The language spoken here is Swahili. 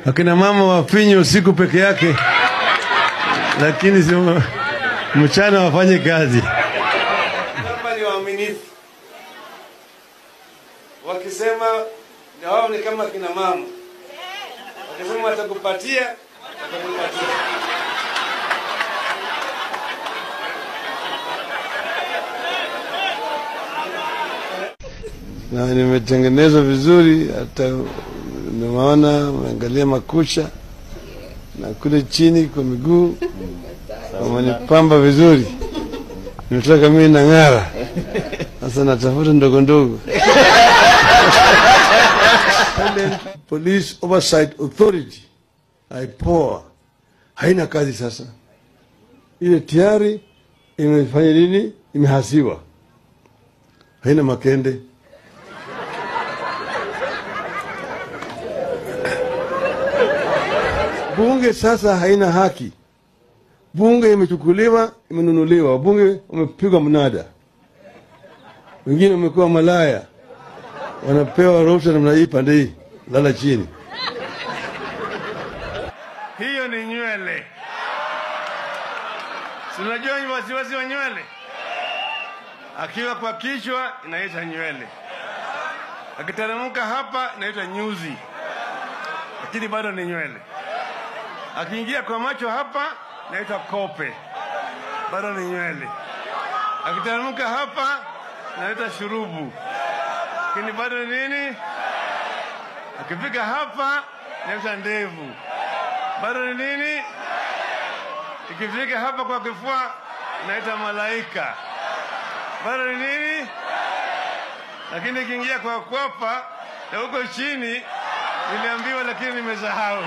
Akina mama wafinye usiku peke yake, lakini si mchana wafanye kazi. Kama ni waaminifu, wakisema na wao ni kama kina mama, wakisema watakupatia, watakupatia. Na nimetengenezwa vizuri, hata nimeona angalia makucha na kule chini kwa miguu wamenipamba vizuri. Nimetoka mimi na ngara. Sasa natafuta ndogo ndogo. Police Oversight Authority, IPOA, haina kazi sasa. Ile tayari imefanya nini? Imehasiwa. Haina makende. Bunge sasa haina haki. Bunge imechukuliwa, imenunuliwa. Bunge wamepigwa mnada. Wengine wamekuwa malaya. Wanapewa ruhusa namna hii, pande hii, lala chini. Hiyo ni nywele. Si unajua ni wasiwasi wa nywele? Akiwa kwa kichwa inaitwa nywele. Akiteremka hapa inaitwa nyuzi. Lakini bado ni nywele. Akiingia kwa macho hapa inaitwa kope. Bado ni nywele. Akiteremka hapa inaitwa shurubu. Lakini bado ni nini? Akifika hapa inaitwa ndevu. Bado ni nini? Ikifika hapa kwa kifua inaitwa malaika. Bado ni nini? Lakini ikiingia kwa kwapa na huko chini niliambiwa, lakini nimesahau.